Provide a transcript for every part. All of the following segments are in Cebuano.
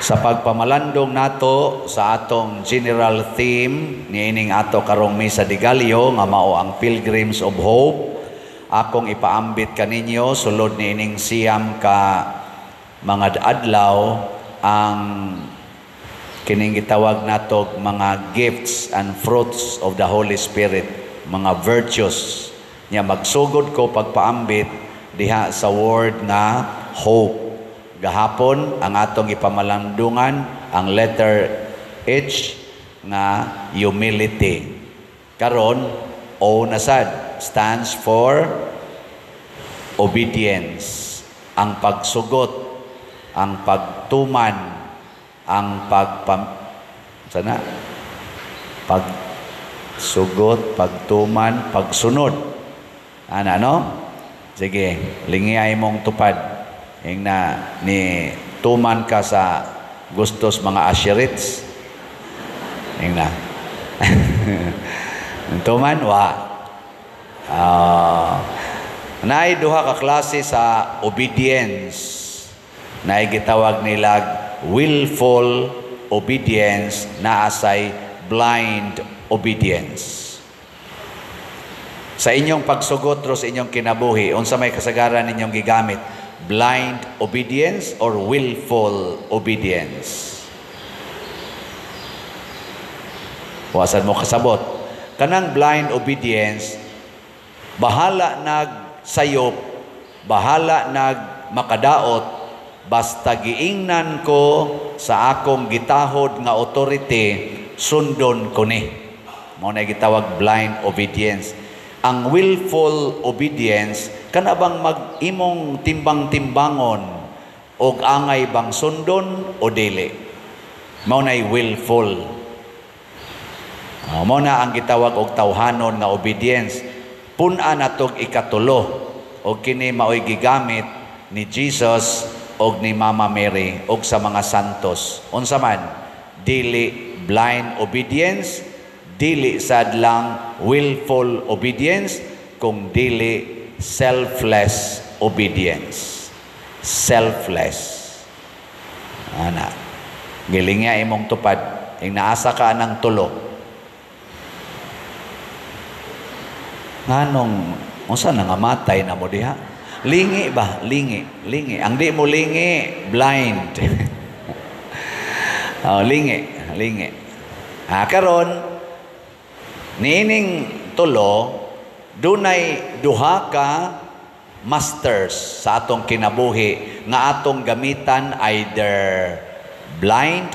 Sa pagpamalandong nato sa atong general theme niining ato karong Misa de Gallo nga mao ang Pilgrims of Hope, akong ipaambit kaninyo sulod niining 9 ka mga adlaw ang kining gitawag nato mga gifts and fruits of the Holy Spirit, mga virtues. Nya magsugod ko pagpaambit diha sa word nga hope. Gahapon ang atong ipamalandungan ang letter H nga humility. Karon O na sad stands for obedience, ang pagsugot, ang pagtuman, ang sana pagsugot, pagtuman, pagsunod. Ana, no? Sige, lingi mong tupad. Ing na ni tuman ka sa gustos mga asherits. Ing na. Tuman wa. Naay duha ka klase sa obedience. Naay gitawag nilag willful obedience, naasay blind obedience. Sa inyong pagsugot ro sa inyong kinabuhi, unsa may kasagaran ninyong gigamit? Blind obedience or willful obedience? Wasan mo kasabot. Kanang blind obedience, bahala nag sayop, bahala nag makadaot, basta giingnan ko sa akong gitahod nga authority, sundon ko ni. Mao na gitawag blind obedience. Ang willful obedience, kana bang mag-imong timbang-timbangon og angay bang sundon o dili? Mao nay willful. Mao na ang gitawag og tawhanon nga obedience. Pun-a natog ikatulo og kini maoy gigamit ni Jesus og ni Mama Mary og sa mga santos. Unsa man? Dili blind obedience, dili sad lang willful obedience, kung dili selfless obedience. Selfless. Ana. Gilingya imong tupad. Ing naasa ka anang tulo. Nganong unsa na nga matay na mo diha? Lingi ba? Lingi, lingi. Ang di mo lingi, blind. Oh, lingi, lingi. Karon niining tulo dunay duha ka masters sa atong kinabuhi nga atong gamitan, either blind,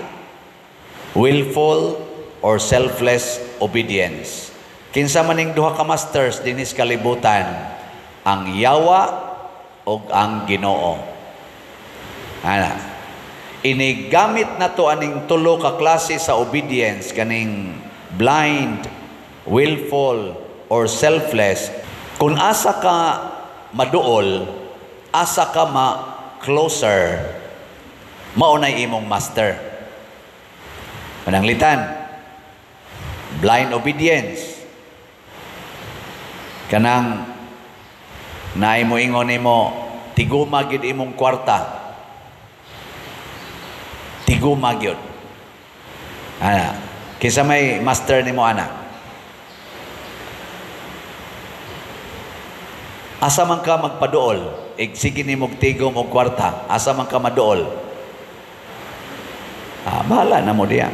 willful, or selfless obedience. Kinsa maning duha ka masters dinis kalibutan? Ang yawa og ang Ginoo. Ana. Inigamit na to aning tulo ka klase sa obedience, kaning blind, willful, or selfless. Kung asa ka maduol, asa ka ma-closer, maunay imong master. Pananglitan, blind obedience. Kanang naay mo ingon nimo, tiguma gyud imong kwarta. Tiguma gyud. Ana, kinsa may master nimo ana? Asa man ka magpaduol, sige nimo tigom og kwarta, asa man ka maduol? Bahala na mo diya.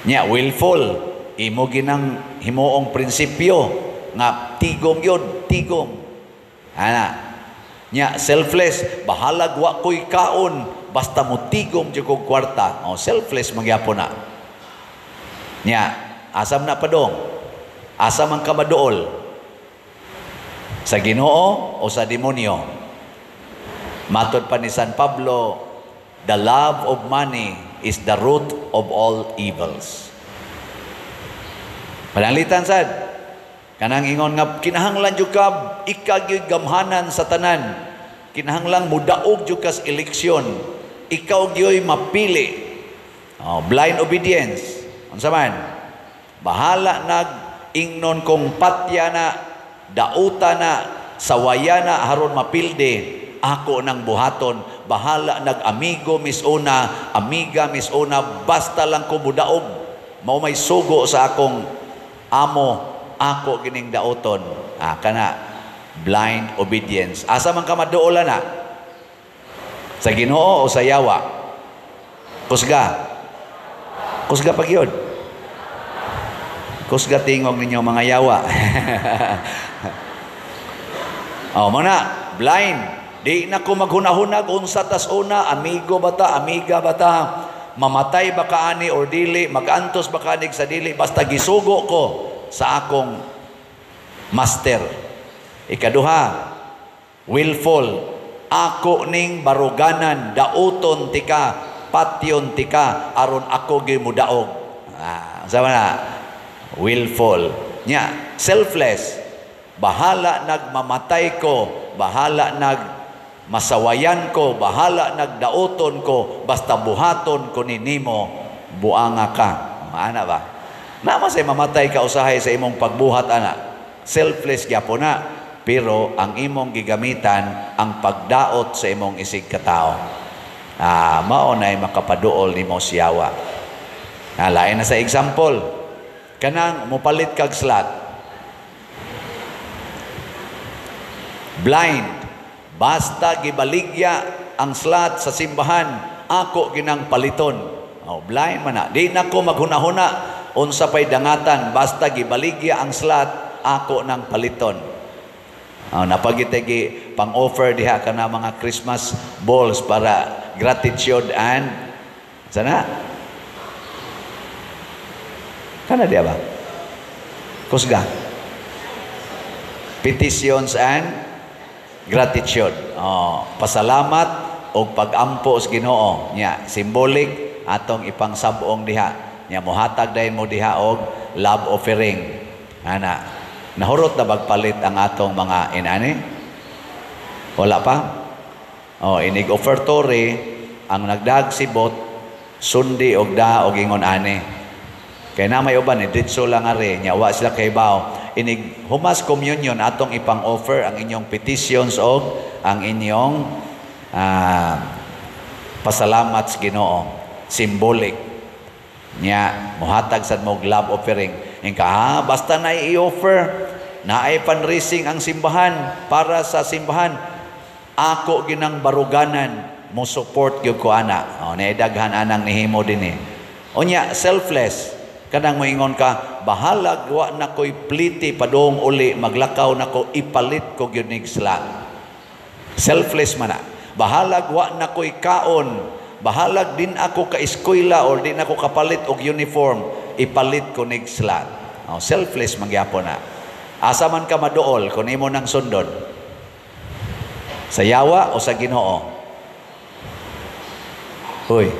Nya willful, imo ginang himuong prinsipyo nga tigom yun, tigom. Ana. Nya selfless, bahalag wa ko'y kaon, basta mo tigom jud kog kwarta. Oh, selfless magyapon na. Nya asam na padong? Asa man ka maduol? Sa Ginoo o sa demonyo? Matod pa ni San Pablo, the love of money is the root of all evils. Pananglitan sad, kanang ingon nga kinahanglan jud ka ikagyud gamhanan sa tanan. Kinahanglan mudaog jud ka sa eleksyon. Ikaw gyoy mapili. Oh, blind obedience. Unsa man? Bahala nag ingnon kong patya na, dauta na, sawaya na haron mapilde. Ako nang buhaton, bahala nag-amigo misuna, amiga misuna, basta lang ko mudaog. Mao may sugo sa akong amo, ako gining daoton. Ah, kana blind obedience. Asa man ka maduola na? Sa Ginoo o sa yawa? Kusga. Kusga pag yun. Kusga tingog ninyo mga yawa. Oh, mana blind. Di na ko maghunahunag unsa tas una, amigo ba ta, amiga ba ta, mamatay ba ka ani or dili, magantos ba ka ani sa dili, basta gisugo ko sa akong master. Ikaduha, willful. Ako ning baruganan, dauton tika, patyon tika, aron ako gimudaog. Ah, sama na, willful. Nya, selfless. Bahala nagmamatay ko, bahala nag masawayan ko, bahala nagdaoton ko, basta buhaton ko ni nimo, buanga ka. Ana ba? Nama say mamatay ka usahay sa imong pagbuhat ana. Selfless gyapon na, pero ang imong gigamitan ang pagdaot sa imong isig katao. Ah, mao nay makapaduol nimo siyawa. Ah, lain na sa example. Kanang mopalit kag slot. Blind. Basta gibaligya ang slot sa simbahan, ako ginang paliton. Oh, blind man na. Di na ko maghunahuna unsa pay dangatan, basta gibaligya ang slot, ako nang paliton. Oh, napagitegi pang-offer diha kana mga Christmas balls para gratitude and sana kana diha ba? Kusga. Petitions and gratitude. Oh, pasalamat og pagampo sa Ginoo. Nya, symbolic atong ipangsab-ong diha. Nya mohatag dayon mo diha og love offering. Ana, nahurot na bagpalit ang atong mga inani? Wala pa? Oh, inig offertory ang nagdagsibot sundi og da og ingon ani. Kay na may uban ni ditso lang ari, nya wa sila kaybaw. Inig humas communion atong ipang-offer ang inyong petitions og ang inyong pasalamat sa Ginoo. Symbolic. Nya mohatag sad mo love offering. Ingka, ah, basta na i-offer, naay fundraising ang simbahan para sa simbahan. Ako ginang baruganan mo support gyud ko ana. Oh, naidaghan anang nihimo dinhi. Unya selfless. Kanang moingon ka, bahalag wa na ko'y pliti padung uli, maglakaw na ko, ipalit ko gyud nig slat. Selfless man na. Bahalag wa na ko'y kaon, bahalag din ako ka eskwela or din ako kapalit og uniform, ipalit ko nig slat. Oh, selfless magyapon na. Asa man ka maduol kung imo nang sundon? Sa yawa o sa Ginoo? Hoy.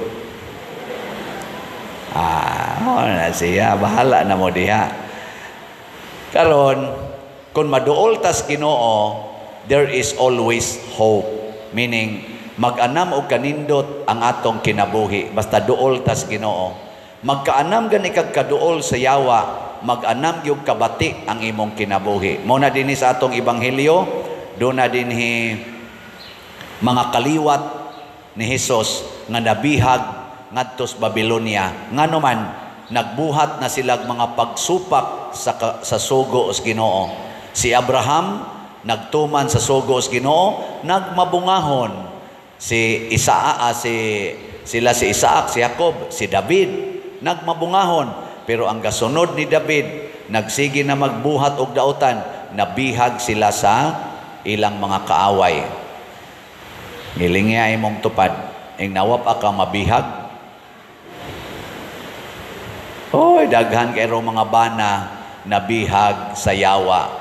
Ah, mo na siya, bahala na mo diha. Karon, kung maduol tas Ginoo, there is always hope. Meaning, mag-anam og kanindot ang atong kinabuhi basta duol tas Ginoo. Magkaanam gani kag kaduol sa yawa, mag-anam gyud kabati ang imong kinabuhi. Mo na dinhi sa atong ebanghelyo, do na dinhi mga kaliwat ni Hesus nga nabihag ngadtos Babylonia. Ngano man nagbuhat na silag mga pagsupak sa sugo sa Ginoo. Si Abraham nagtuman sa sugo sa Ginoo, nagmabungahon. Si Isaac, sila si Isaac, si Jacob, si David nagmabungahon. Pero ang gasunod ni David nagsige na magbuhat og daotan, nabihag sila sa ilang mga kaaway. Ngilingya imong tupad, ing nawap ka mabihag. Oy, daghan kay mga bana nabihag sa yawa.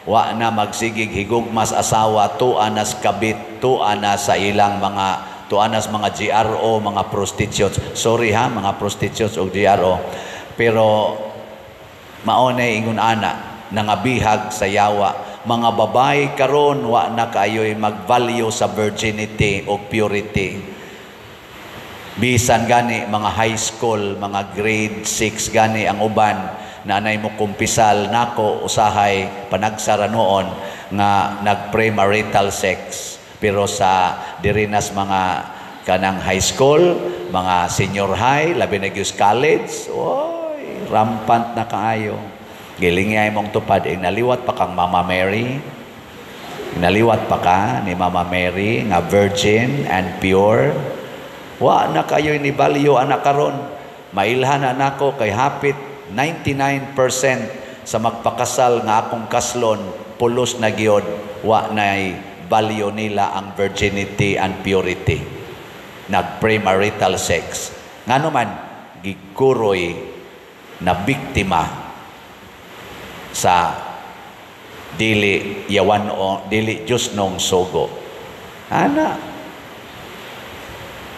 Wa na magsigig higugmas asawa, tuwa na sa kabit, tuwa na sa ilang mga, tuwa na sa mga GRO, mga prostitutes. Sorry ha, mga prostitutes o GRO. Pero maonay ingon ana, nangabihag sa yawa. Mga babae karon wa na kayo'y mag-value sa virginity o purity. Bisan gani mga high school, mga grade 6 gani ang uban na anay mo kumpisal nako usahay panagsara noon nga nag-premarital sex. Pero sa diri nas mga kanang high school, mga senior high, labi na gyud college, oy, rampant na kaayo. Gilingi mong tupad, eh, naliwat pa kang Mama Mary. Naliwat pa ka ni Mama Mary nga virgin and pure. Wa na kayo ni value anak karon. Mailhan na nako kay hapit 99% sa magpakasal nga akong kaslon pulos na gyud, wa nay value nila ang virginity and purity. Nag-premarital sex. Ngano man giguroy na biktima sa dili yawan o dili Diyos nong sugo. Ana.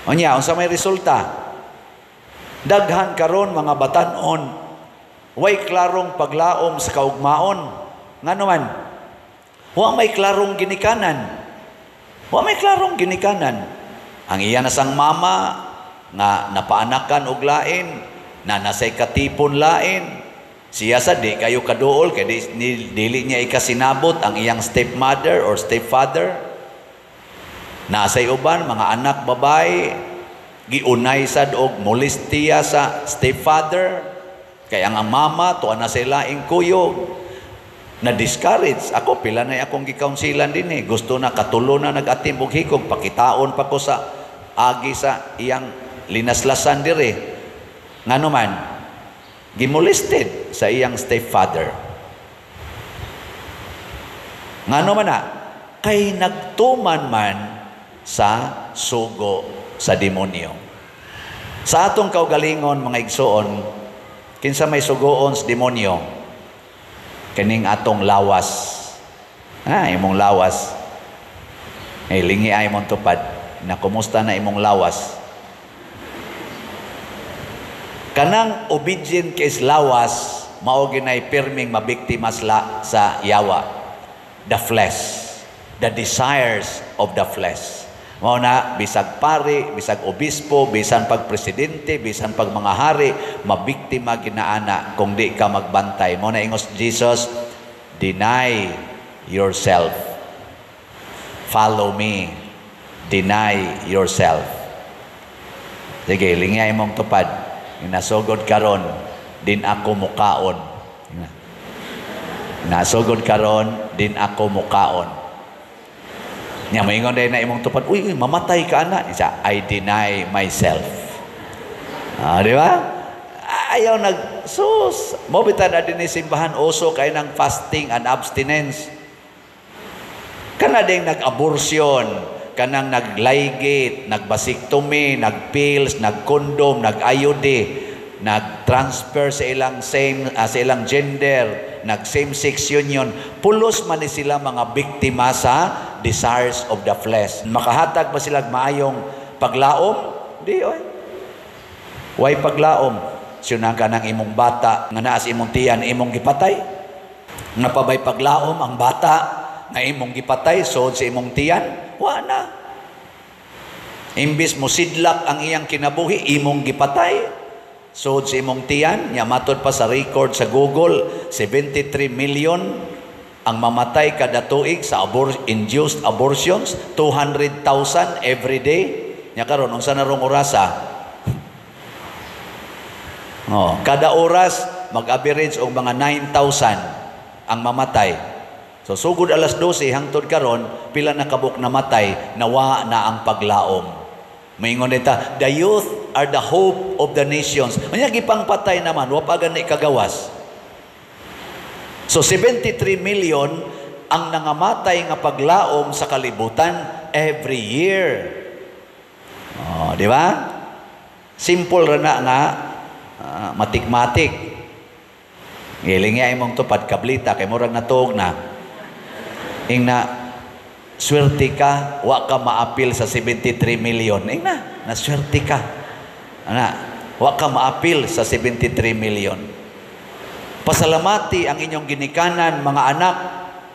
Unya, unsa may resulta? Daghan karon mga batan-on way klarong paglaom sa kaugmaon. Ngano man? Wa may klarong ginikanan. Wa may klarong ginikanan. Ang iya na sang mama nga napaanakan og lain, na nasay katipon lain. Siya sa di kayo kaduol kay dili niya ikasinabot ang iyang stepmother or stepfather. Nasay uban mga anak babae giunay sad og molestiya sa stepfather kay ang mama tuwa na sa laing kuyog. Na discourage ako, pila na akong gicounselan din eh. Gusto na katulo na nag-atim og hikog, pakitaon pa ko sa agi sa iyang linaslasan dire. Ngano man gimolested sa iyang stepfather. Ngano man na? Kay nagtuman man sa sugo sa demonyo. Sa atong kaugalingon, mga igsoon, kinsa may sugoon sa demonyo? Kining atong lawas. Ah, imong lawas. Eh, lingi ay mong tupad. Na kumusta na imong lawas? Kanang obedient kay lawas, mao ginay pirming mabiktima sa yawa. The flesh, the desires of the flesh. Mao na bisag pari, bisag obispo, bisan pag presidente, bisan pag mga hari, mabiktima ginaana kung di ka magbantay. Mao na ingos Jesus, deny yourself. Follow me. Deny yourself. Sige, lingay mong tupad. Nasugod karon, din ako mukaon. Nasugod karon, din ako mukaon. Nya moingon day na imong tupad, uy, uy, mamatay ka ana. Isa, I deny myself. Ah, di ba? Ayaw nag sus, mo bitan na din simbahan uso kay ng fasting and abstinence. Kana ding nag-abortion, kanang naglaygate, nagvasectomy, nagpills, nagkondom, nag-IUD, nag-transfer sa ilang same sa ilang gender, nag same-sex union, pulos man ni sila mga biktima sa desires of the flesh. Makahatag ba sila maayong paglaom? Di oy. Way paglaom. Siyuna ka ng imong bata nga naa sa imong tiyan imong gipatay. Nga pabay paglaom ang bata nga imong gipatay sod sa imong tiyan? Wa na. Imbis mo sidlak ang iyang kinabuhi, imong gipatay. Sod sa imong tiyan, nya matod pa sa record sa Google, 73 million ang mamatay kada tuig sa induced abortions, 200,000 every day. Nya karon unsa na rong orasa? Oh, kada oras mag-average og mga 9,000 ang mamatay. So sugod alas 12 hangtod karon, pila na kabuk namatay, nawa na ang paglaom. Maingon dita, the youth are the hope of the nations. Unya gipangpatay naman, wa pa gani kagawas. So 73 million ang nangamatay nga paglaom sa kalibutan every year. Oh, di ba? Simple ra na nga matik-matik. Giling imong tupad kablita kay murag natuog na. Ingna swerte ka, wa ka maapil sa 73 million. Ingna, naswerte ka. Ana, wa ka maapil sa 73 million. Pasalamati ang inyong ginikanan, mga anak.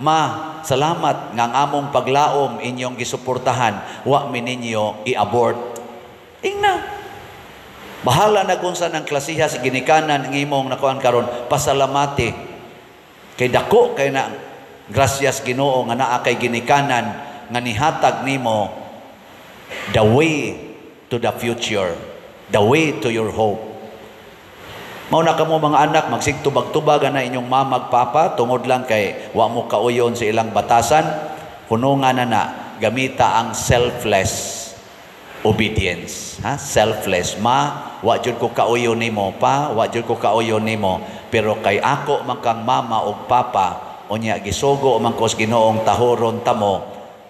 Ma, salamat nga ang among paglaom inyong gisuportahan, wa mi ninyo i-abort. Ingna. Bahala na kung saan ang klasiha sa ginikanan ng imong nakuan karon, pasalamati. Kay dako kay na grasyas Ginoo nga naa kay ginikanan nga nihatag nimo the way to the future, the way to your hope. Mao na kamo mga anak, magsigtubag-tubag na inyong mama ug papa tungod lang kay wa mo kauyon sa ilang batasan, hunungan na na, gamita ang selfless obedience. Ha? Selfless. Ma, wa jud ko kauyon nimo. Pa, wa jud ko kauyon nimo. Pero kay ako man kang mama ug papa, unya gisugo man ko sa Ginoong tahoron tamo,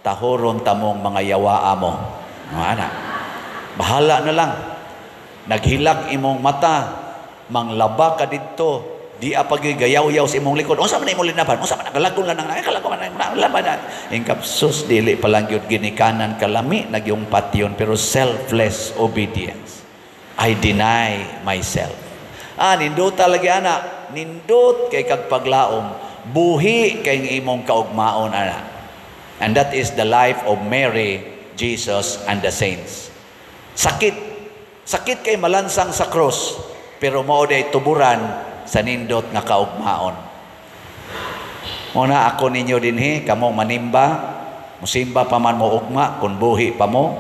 tahoron tamong mga yawaa mo. Ana. Bahala na lang. Naghilak imong mata, manglaba ka didto, di pa gayaw-yaw sa imong likod. Unsa man imong linaban? Unsa man kalagon lang nang kalagon man laban na. Ingkapsus dili pa lang gyud ginikanan kalami nagyong patyon, pero selfless obedience. I deny myself. Ah, nindota lagi ana, nindot kay kag paglaom, buhi kay imong kaugmaon ana. And that is the life of Mary, Jesus and the saints. Sakit. Sakit kay malansang sa cross, pero mao day tuburan sa nindot nga kaugmaon. Muna ako ninyo dinhi, kamong manimba, musimba pa man mo ugma, kung buhi pa mo.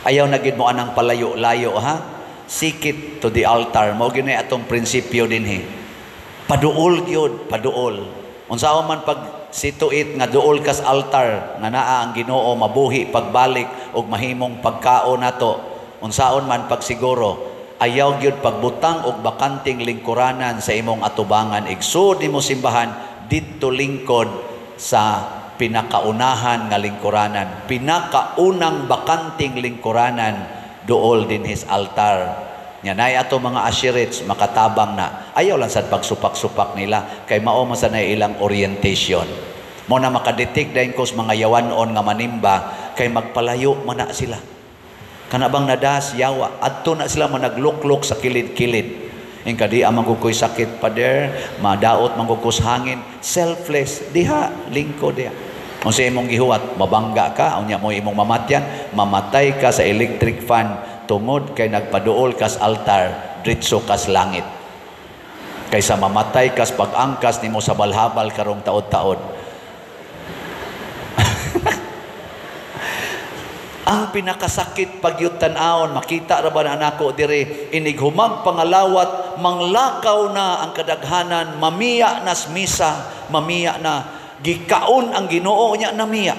Ayaw na gid mo anang palayo-layo, ha? Seek it to the altar. Mao gyud atong prinsipyo dinhi. Paduol gyud, paduol. Unsaon man pag situit nga duol kas altar nga naa ang Ginoo mabuhi pagbalik ug mahimong pagkaon nato. Unsaon man pagsiguro, ayaw gyud pagbutang og bakanting lingkuranan sa imong atubangan. Igsud nimo simbahan didto lingkod sa pinakaunahan nga lingkuranan, pinakaunang bakanting lingkuranan, duol dinhi sa altar. Nya nay ato mga usherates makatabang na. Ayaw lang sad pagsupak-supak nila kay mao man sa ilang orientation. Mo na makadetect dayon kos mga yawanon nga manimba kay magpalayo man na sila. Kana bang nadas yawa, adto na sila managluklok sa kilid-kilid. Ingka di amang kukoy sakit, pader, madaot man kukos hangin, selfless diha lingkod diha. Kung sa imong gihuwat, mabangga ka, unya mo imong mamatyan, mamatay ka sa electric fan tungod kay nagpaduol kas altar, dritso kas langit. Kaysa mamatay kas pag-angkas nimo sa balhabal karong taod-taod. Ang pinakasakit pagyud tan-awon, makita ra ba na nako diri, inig humag pangalawat, manglakaw na ang kadaghanan, mamiya nas misa, mamiya na, gikaon ang Ginoo nya namiya.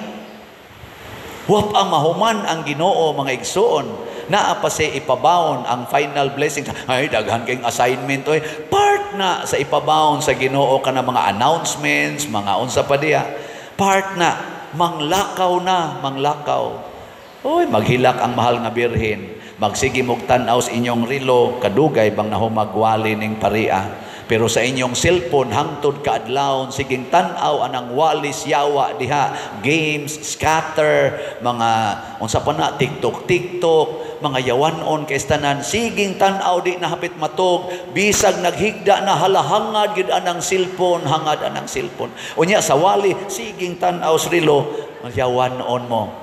Wap ang mahuman ang Ginoo, mga igsuon. Naa pa say ipabawon ang final blessing. Ay, daghan kayong assignment oy. Part na sa ipabawon sa Ginoo kana mga announcements, mga unsa pa diya. Part na manglakaw na, manglakaw. Oy, maghilak ang mahal nga birhen. Magsige mog tan-aw sa inyong relo, kadugay bang nahumagwali ning paria. Pero sa inyong cellphone hangtod kaadlawon siging tan-aw anang walis yawa diha, games, scatter, mga unsa pa na, TikTok, TikTok, mga yawanon kay tanan, siging tan-aw di na hapit matog, bisag naghigda na halahangad gid anang cellphone, hangad anang cellphone. Unya sa wali siging tan-aw sa relo, yawanon mo.